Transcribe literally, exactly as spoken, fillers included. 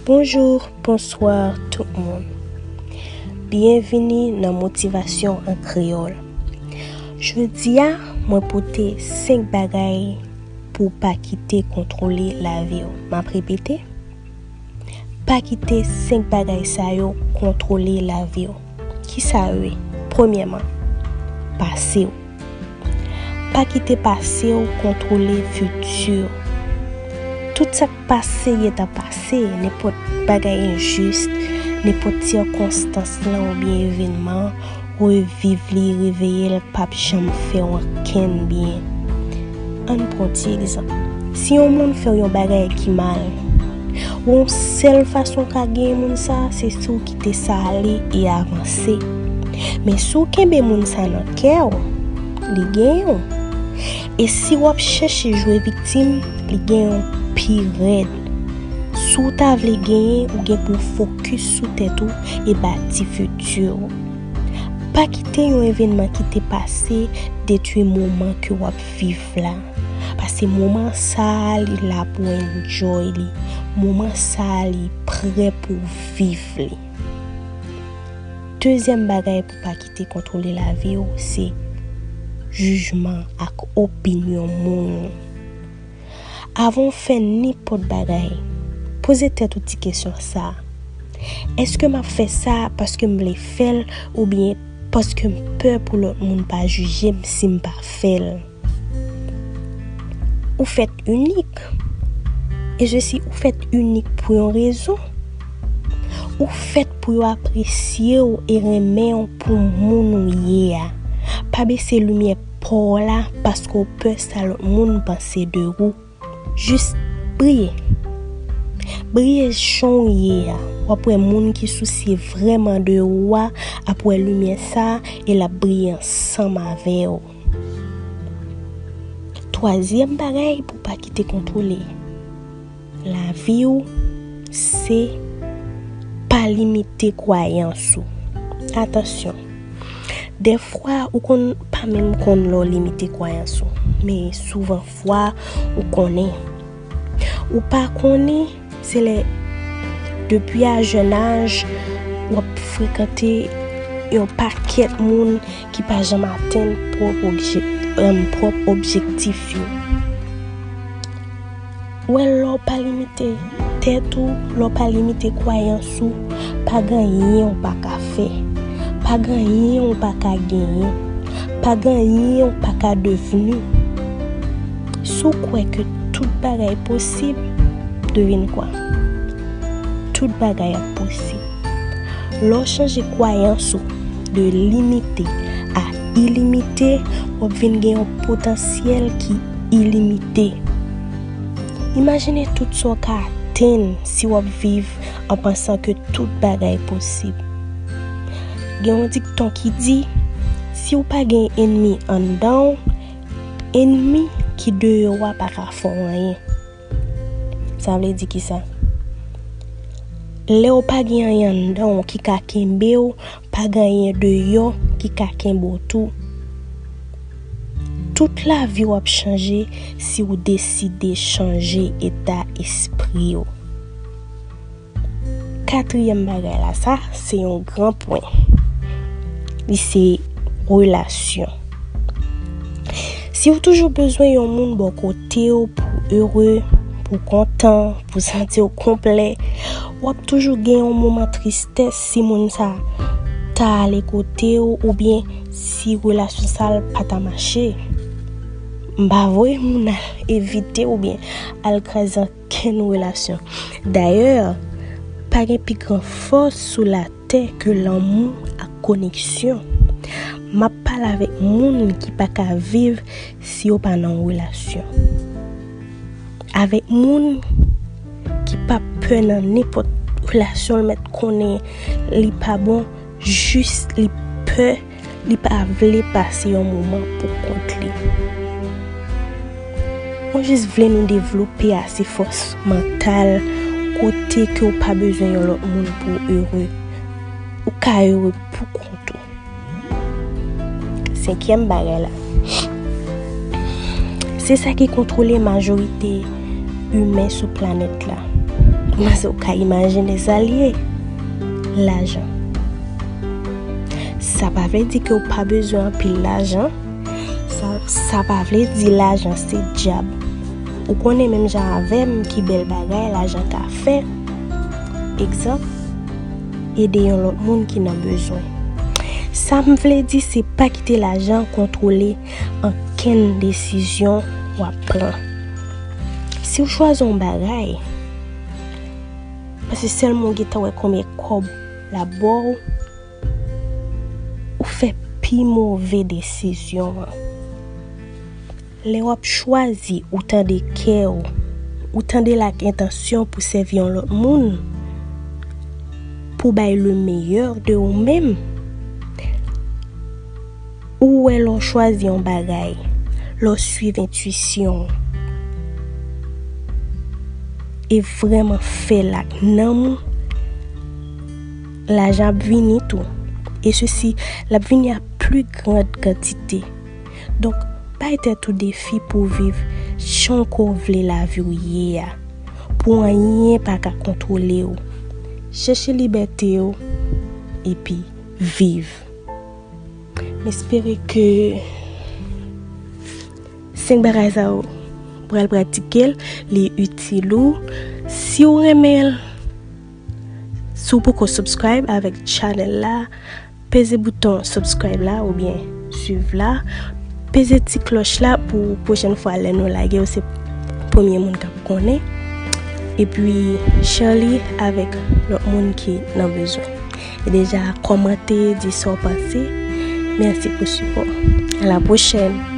Bonjou, bonswa tout moun. Byenvini nan Motivasyon an Kreyòl. Jodi a, mwen pote senk bagay pou w pa kite kontwole lavi w. M ap repete, pa kite senk bagay sa yo kontwole lavi w. Ki sa yo ye? Premyèman, pase w. Pa kite pase w kontwole fiti w. Tout sa k pase gentan pase, nenpòt bagay enjis, nenpòt sikonstans lan oubyen evènman, reviv li, reveye l, p ap janm fè w ankenn byen. Ann pran ti egzanp. Si yon moun fè w yon bagay ki mal, yon sèl fason w ka genyen moun sa a, se si w kite sa ale e avanse. Men si w kenbe moun sa nan kè w, li genyen w. E si w ap chèche jwe viktim, li genyen w pi rèd. Si w ta vle genyen, ou gen pou w fokis sou tèt ou e bati fiti w. Pa kite yon evènman ki te pase detwi moman ke w ap viv la. Paske moman sa a, li la pou w enjoy li. Moman sa a, li prè pou w viv li. Dezyèm bagay pou w pa kite kontwole lavi w, se jijman ak opinyon moun. Avan w fè nenpòt bagay, poze tèt ou ti kesyon sa a. Èske m ap fè sa paske m vle fè l oubyen paske m pè pou lòt moun pa jije m si m pa fè l? Ou fèt inik. E je si ou fèt inik pou yon rezon. Ou fèt pou yo apresye w e renmen w pou moun ou ye a. Pa bese limyè pa w la paske w pè sa lòt moun panse de ou. Jis briye. Briye jan w ye a. W ap wè moun ki sousye vrèman de ou a ap wè limyè sa a e l ap briye ansanm avè w. Twazyèm bagay pou w pa kite kontwole lavi w, se pa limite kwayans ou. Atansyon, dèfwa ou konn pa menm konn lè w limite kwayans ou, men souvan fwa ou konnen. Ou pa konnen, se lè depi a jèn aj w ap frekante yon pakèt moun ki pa janm atenn pwòp objek-, em, pwòp objektif yo. Ou wè, lè w pa limite tèt ou, lè w pa limite kwayans ou, pa gen anyen ou pa ka fè, pa gen anyen ou pa ka genyen, pa gen anyen ou pa ka devni. Si w kwè ke tout bagay posib, devine kwa? Tout bagay ap posib. Lè w chanje kwayans ou de limite a ilimite, w ap vin gen yon potansyèl ki ilimite. Imajine tout sa w ka atenn si w ap viv an pansan ke tout bagay posib. Gen yon dikton ki di, si w pa gen ènmi anndan w, ènmi ki deyò a pa ka fè w anyen. Sa vle di kisa? Lè w pa gen anyen anndan w ki ka kenbe w, pa gen anyen deyò ki ka kenbe w tou. Tout lavi w ap chanje si w deside chanje eta espri w. Katriyèm bagay la, sa se yon gran pwen. Li se relasyon. Si w toujou bezwen yon moun bò kote w pou w ere, pou w kontan, pou w santi w konplè, w ap toujou gen yon moman tristès si moun sa ta ale kote w oubyen si relasyon sa l pa ta mache. M pa voye moun al evite oubyen al kraze kenn relasyon. Dayè, pa gen pi gran fòs sou latè ke lanmou ak koneksyon. M ap pale avèk moun ki pa ka viv si yo pa nan yon relasyon. Avèk moun ki pa pè nan nenpòt relasyon l mèt konnen li pa bon, jis li pè, li pa vle pase yon moman pou kont li. Mwen jis vle nou devlope ase fòs mantal kote ke w pa bezwen yon lòt moun pou w ere. Ou ka ere pou kont ou. Senkyèm bagay la, se sa ki kontwole majorite imen sou planèt la. Mwen se ou ka imajine sa l ye. Lajan. Sa pa vle di ke w pa bezwen anpil lajan. Sa, sa pa vle di lajan se dyab. Ou konnen menm jan avè m ki bèl bagay lajan ka fè. Egzanp, ede yon lòt moun ki nan bezwen. Sa m vle di se pa kite lajan kontwole ankenn desizyon w ap pran. Si w chwazi yon bagay, paske sèlman w gentan wè konbyen kòb l ap ba w, ou fè pi move desizyon an. Lè w ap chwazi, ou tande kè w, ou tande l ak entansyon pou sèvi yon lòt moun, pou bay le meilleur de ou menm. Ou wè lè w chwazi yon bagay, lè w swiv entwisyon w, e vrèman fè l ak nanm ou, lajan ap vini tou. E sesi, l ap vini a pli grand kantite. Donk, bay tèt ou defi pou w viv jan ke w vle lavi w ye a, pou anyen pa ka kontwole w. Chèche libète w, epi viv. M espere ke senk bagay sa yo pral pratike l, li itil ou. Si w renmen l, si w poko subscribe avèk channel la, peze bouton subscribe la oubyen swiv la. Peze ti klòch la pou pwochèn fwa lè nou lage, w se premye moun k ap konnen. Epi, share li avèk lòt moun ki nan bezwen. E deja, kòmante, di sa w panse. Mèsi pou sipò. A la pwochèn.